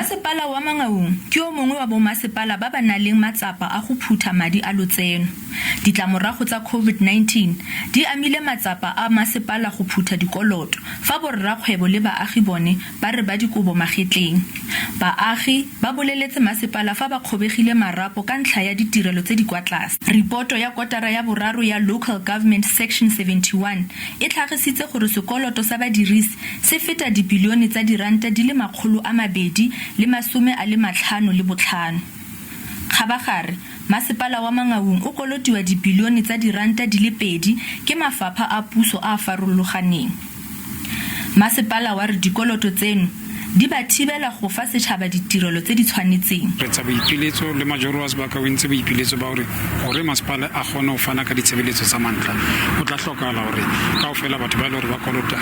Masepala wa Mangaung ke o mongwe wa bomasepala ba ba naleng matsapa a go phutha madi a lotseno. Ditlamorago tsa Covid-19 di amile matsapa a masepala go phutha dikoloto, fa borrakgwebo le baagi bone ba re ba dikobo magetleng. Baagi ba boleletse masepala fa ba kgobegile marapo ka ntlha ya ditirelo tse di kwa tlase. Ripoto ya kotara ya boraro ya Local Government Section 71 e tlhagisitse gore sekoloto sa badirisi se feta dibilione tsa diranta di le 255. Kgabagare, masepala wa Mangaung o kolotiwa dibilione tsa diranta di le pedi ke mafapha a puso a a farologaneng. Masepala wa re dikoloto tseno di ba thibela go fa setšhaba ditirelo tse di tshwanetseng. Re etsa boipiletso le majoro wa sebaka o entse boipiletso ba hore hore masepala a kgone ho fana ka ditshebeletso tsa mantla, ho tla hlokahala hore kaofela batho ba e le hore ba kolota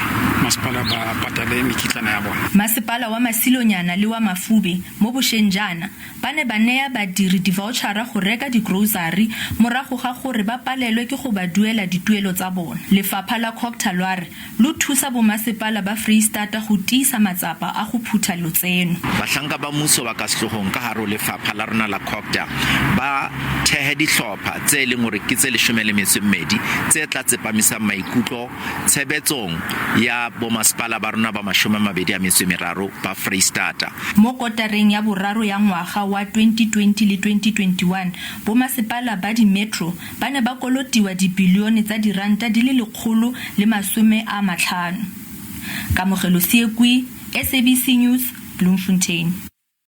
masepala ba patale mekitlana ya bona. Masepala wa Masilonyana le wa Mafube mo bošeng jaana ba ne ba neya badiri divaotšhara go reka digrousari morago ga gore ba palelwe ke go ba duela dituelo tsa bona. Lefapha la Cogta lwa re lo thusa bomasepala ba Freistata go tiisa matsapa a go phutha lotseno. Bahlanka ba mmuso ba ka sehloohong ka hare ho lefapha la rona la Cogta ba thehe dihlopha tse leng hore ke tse 12 tse tla tsepamisang maikutlo tshebetsong ya bomasepala ba rona ba 23 ba Freistata. Mo kotareng ya boraro ya ngwaga wa 2020 le 2021, bomasepala ba di-metro ba ne ba kolotiwa dibilione tsa diranta di le 150. Kamogelo Seekwi, SABC News, Bloemfontein.